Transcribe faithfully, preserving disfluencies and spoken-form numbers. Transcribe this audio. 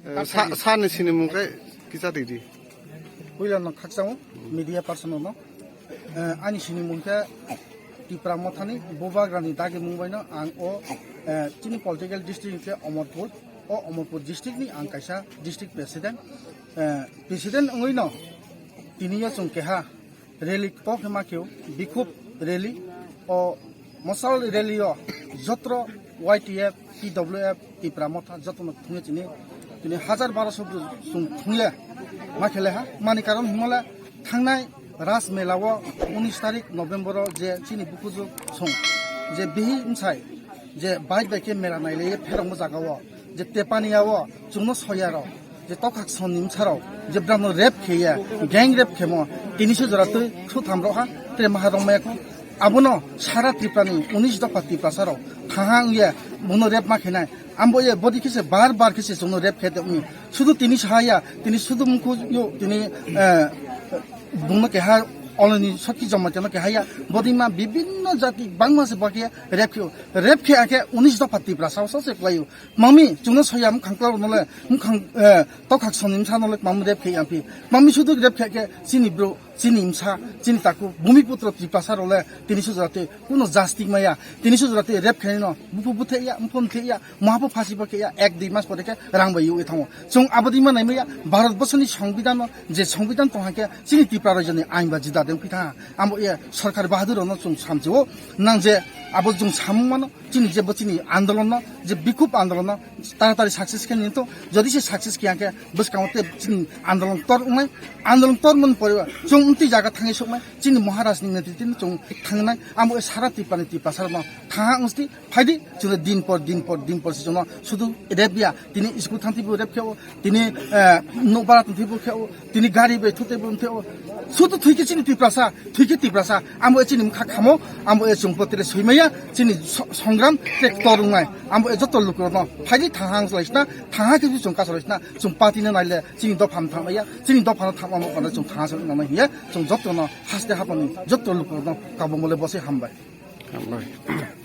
Eh, sa, sa ni sinimung khe kisa twi di. Puila no khakchangma media person no. Eh, ani sinimung khe Tipra Mothani Bubagrani dagi mung bai no ang o, eh, chini political district khe Omorpur. O Omorpur district ni ang kaisa district president. Eh, president wngwi no tini yo chwng keha rally kok khe ma khe o, bikhub rally, o mosal rally o jotro Y T F, T W F, Tipra Motha jotono thungya chini, chini hajar baro so bru chwng thungya ma khe le ha, mani karon himale thangnai Ras Mela o unis tarik November o je chini bukuju song je bihi msai je bai bai khe mela nailaiye pherangmo jaga o je tepani ya o chwngno soya rok je tokhak sonni msa rok je brano rep khe ya gang rep khemo tini se jora twi suthamrok ha tre maharok maya kho abono sara Tripura ni unis dopha Tiprasa rok thaha wngya bono rep ma khenai ambo ye bodi khe se bar bar khe se chwngno rep khe tongni sudu tini sahaya tini sudu mukhu yo tini eh, bungno keha oloni sotki joma teno keha ya bodi ma bibinno jati bangma se bakhe rep khe rep khe ake unis dopha Tiprasa o se kwlaio. Mami, chwngno soya, mwkhang kwlaro nole, mwkhang, eh, tokhak sonni msa nole, mami rep khe yang phi. Mami sudu rep khe khe, chini bro, chini msa, chini taku, Bumiputro Tiprasa role, tini sujurate, kuno justice maya, tini sujurate rep khe no, bupu buthe ya, mphon the ya, mahapo phasi bo khe ya, ek dui mas pore khe rang bai yui thango. Chwng abodi ma nai maya, Bharat borsoni songbidan no, je songbidan tong hakhe, chini Tipra rajani ain ba jida deng phi tha. Amo ye, sorkar bahadur no chwng samjio, nang je, abo chwng samung mano, chini je bo chini andolon no je bikhub andolon no taratari success khe ninto jodi se success khe angkhe bwskango te chini andolon tor wngnai andolon tor mon poriba chwng umti jaga thangwi soknai chini Maharaj ni netriti no chwng thangnai amo sara Tripura ni Tiprasa no thaha wngsti phaidi chwngno din por din por din por se chwngno sudu rep ya tini school thangti bo rep khe o tini eh, nokbar thangti bo khe o tini gari bai thute bo khe o sudu thwi khe chini Tiprasa thwi khe Tiprasa amo e chini mkha khamo amo e chwng potre soimaya chini so- songram te torungnai amo e joto lukurokno phaidi thahang laisna thaha khe chwng kasa laisna chwng party no naile chini dopha no thangmaya chini dopha no thangma mo kono chwng thaha se nang hiya chwng joto no haste hapani joto lukurokno kabung bole bose hambai. Hambai.